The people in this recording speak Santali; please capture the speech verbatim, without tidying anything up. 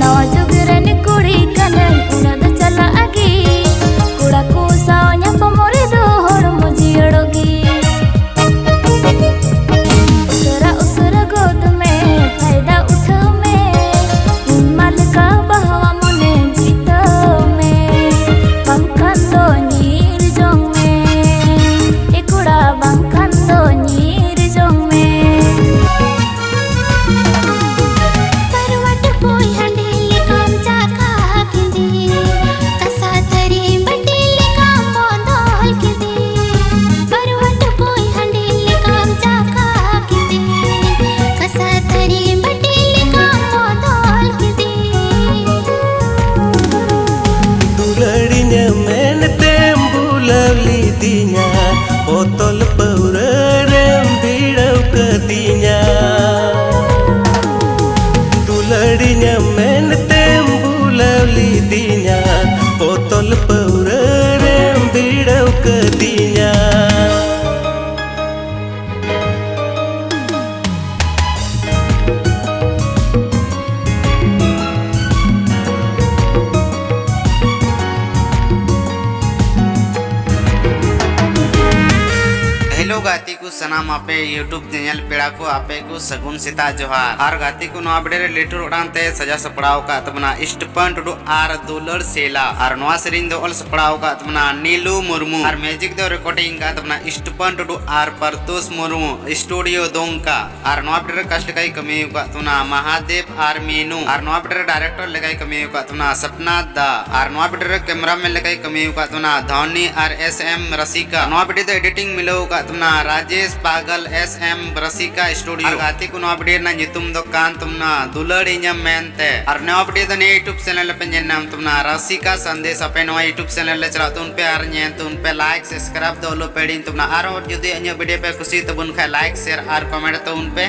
ᱱᱟᱣᱟ ᱡᱩᱜᱽ ᱨᱮᱱ ᱠᱩᱲᱤ ᱠᱟᱹᱱᱟᱹᱧ, ᱩᱱᱟᱹᱜ ᱫᱚ ᱪᱟᱞᱟᱜ ᱜᱮ᱾ ᱠᱚᱲᱟ ᱠᱚ ᱥᱟᱶ ᱧᱟᱯᱟᱢ ᱨᱮᱫᱚ ᱦᱚᱲᱢᱚ ᱡᱤᱭᱟᱹᱲᱚᱜ ᱜᱮ᱾ ᱩᱥᱟᱹᱨᱟ ᱩᱥᱟᱹᱨᱟ ᱜᱚᱫ ᱢᱮ, ᱯᱷᱟᱭᱫᱟ ᱩᱴᱷᱟᱹᱣ ᱢᱮ᱾ ᱤᱧ ᱢᱟ ᱞᱮᱠᱟ ᱵᱟᱦᱣᱟ ᱢᱚᱱᱮ ᱡᱤᱛᱟᱹᱣ ᱢᱮ᱾ ᱵᱟᱝᱠᱷᱟᱱ ᱫᱚ ᱧᱤᱨ ᱡᱚᱝ ᱢᱮ᱾ ᱮ ᱠᱚᱲᱟ, ᱵᱟᱝᱠᱷᱟᱱ ᱫᱚ ᱧᱤᱨ ᱡᱚᱝ ᱢᱮ᱾ ᱯᱟᱹᱨᱣᱟᱹ ᱴᱩᱠᱩᱡ ᱦᱟᱺᱰᱤ ᱞᱮᱠᱟᱢ ᱪᱟᱠᱷᱟ ᱠᱮᱫᱮ, ᱠᱟᱸᱥᱟ ᱛᱷᱟᱹᱨᱤ ᱵᱟᱹᱴᱤ ᱞᱮᱠᱟᱢ ᱵᱚᱫᱚᱞ ᱠᱮᱫᱮ᱾ ᱯᱟᱹᱨᱣᱟᱹ ᱴᱩᱠᱩᱡ ᱦᱟᱺᱰᱤ ᱞᱮᱠᱟᱢ ᱪᱟᱠᱷᱟ ᱠᱮᱫᱮ, ᱠᱟᱸᱥᱟ ᱛᱷᱟᱹᱨᱤ ᱵᱟᱹᱴᱤ ᱞᱮᱠᱟᱢ ᱵᱚᱫᱚᱞ ᱠᱮᱫᱮ᱾ ᱫᱩᱞᱟᱹᱲᱤᱧᱟᱹ ᱢᱮᱱᱛᱮᱢ ᱵᱩᱞᱟᱹᱣ ᱞᱤᱫᱤᱧᱟ, ᱵᱚᱛᱚᱞ ᱯᱟᱹᱣᱨᱟᱹ ᱨᱮᱢ ᱵᱷᱤᱲᱟᱹᱣ ᱠᱟᱹᱫᱤᱧᱟ᱾ ᱫᱩᱞᱟᱹᱲᱤᱧᱟᱹ ᱢᱮᱱᱛᱮᱢ ᱵᱩᱞᱟᱹᱣ ᱞᱤᱫᱤᱧᱟ, ᱵᱚᱛᱚᱞ ᱯᱟᱹᱣᱨᱟᱹ ᱨᱮᱢ ᱵᱷᱤᱲᱟᱹᱣ ᱠᱟᱹᱫᱤᱧᱟ᱾ ᱦᱮᱞᱳ ᱜᱟᱛᱮ ᱠᱚ, ᱥᱟᱱᱟᱢ ᱟᱯᱮ YouTube ᱧᱮᱧᱮᱞ ᱯᱮᱲᱟ ᱠᱚ, ᱟᱯᱮ ᱠᱚ ᱥᱟᱹᱜᱩᱱ ᱥᱮᱛᱟᱜ ᱡᱚᱦᱟᱨ᱾ ᱟᱨ ᱜᱟᱛᱮ ᱠᱚ, ᱱᱚᱣᱟ video ᱨᱮ ᱞᱤᱴᱷᱩᱨ ᱟᱲᱟᱝ ᱛᱮ ᱥᱟᱡᱟᱣ ᱥᱟᱯᱲᱟᱣ ᱟᱠᱟᱫ ᱛᱟᱵᱚᱱᱟ ᱤᱥᱴᱯᱟᱱ ᱴᱩᱰᱩ ᱟᱨ ᱫᱩᱞᱟᱹᱲ ᱥᱮᱞᱟ᱾ ᱟᱨ ᱱᱚᱣᱟ ᱥᱮᱨᱮᱧ ᱫᱚ ᱚᱞ ᱥᱟᱯᱲᱟᱣ ᱟᱠᱟᱫ ᱛᱟᱵᱚᱱᱟ ᱱᱤᱞᱩ ᱢᱩᱨᱢᱩ᱾ ᱟᱨ music ᱫᱚ recording ᱟᱠᱟᱫ ᱛᱟᱵᱚᱱᱟ ᱤᱥᱴᱯᱟᱱ ᱴᱩᱰᱩ ᱟᱨ ᱯᱟᱨᱛᱳᱥ ᱢᱩᱨᱢᱩ, studio ᱫᱩᱢᱠᱟ᱾ ᱟᱨ ᱱᱚᱣᱟ video ᱨᱮ cast ᱞᱮᱠᱟᱭ ᱠᱟᱹᱢᱤ ᱟᱠᱟᱫ ᱛᱟᱵᱚᱱᱟ ᱢᱟᱦᱟᱫᱮᱵ ᱟᱨ ᱢᱤᱱᱩ᱾ ᱟᱨ ᱱᱚᱣᱟ video ᱨᱮ director ᱞᱮᱠᱟᱭ ᱠᱟᱹᱢᱤ ᱟᱠᱟᱫ ᱛᱟᱵᱚᱱᱟ ᱥᱟᱯᱱᱟ ᱫᱟ᱾ ᱟᱨ ᱱᱚᱣᱟ video ᱨᱮ cameraman ᱞᱮᱠᱟᱭ ᱠᱟᱹᱢᱤ ᱟᱠᱟᱫ ᱛᱟᱵᱚᱱᱟ ᱫᱷᱚᱱᱤ ᱟᱨ S M ᱨᱟᱥᱤᱠᱟ᱾ ᱱᱚᱣᱟ video ᱫᱚ editing ᱢᱤᱞᱟᱹᱣ ᱟᱠᱟᱫ ᱛᱟᱵᱚᱱᱟ ᱨᱟᱡᱮᱥ ᱯᱟᱜᱟᱞ S M ᱨᱟᱥᱤᱠᱟ studio᱾ ᱟᱨ ᱜᱟᱛᱮ ᱠᱚ, ᱱᱚᱣᱟ video ᱨᱮᱱᱟᱜ ᱧᱩᱛᱩᱢ ᱫᱚ ᱠᱟᱱ ᱛᱟᱵᱚᱱᱟ ᱫᱩᱞᱟᱹᱲ ᱤᱧᱟᱹᱢ ᱢᱮᱱᱛᱮ᱾ ᱟᱨ ᱱᱚᱣᱟ video ᱫᱚ ᱱᱤᱭᱟᱹ YouTube channel ᱨᱮᱯᱮ ᱧᱮᱞ ᱧᱟᱢ ᱛᱟᱵᱚᱱᱟ ᱨᱟᱥᱤᱠᱟ ᱥᱟᱸᱫᱮᱥ᱾ ᱟᱯᱮ ᱱᱚᱣᱟ YouTube channel ᱨᱮ ᱪᱟᱞᱟᱜ ᱛᱟᱵᱚᱱ ᱯᱮ ᱟᱨ ᱧᱮᱞ ᱛᱟᱵᱚᱱ ᱯᱮ, like subscribe ᱫᱚ ᱟᱞᱚ ᱯᱮ ᱦᱤᱲᱤᱧ ᱛᱟᱵᱚᱱᱟ᱾ ᱟᱨᱦᱚᱸ ᱡᱩᱫᱤ ᱤᱧᱟᱹᱜ video ᱯᱮ ᱠᱩᱥᱤᱭᱟᱜ ᱛᱟᱵᱚᱱ ᱠᱷᱟᱱ like, share ᱟᱨ comment ᱛᱟᱵᱚᱱ ᱯᱮ᱾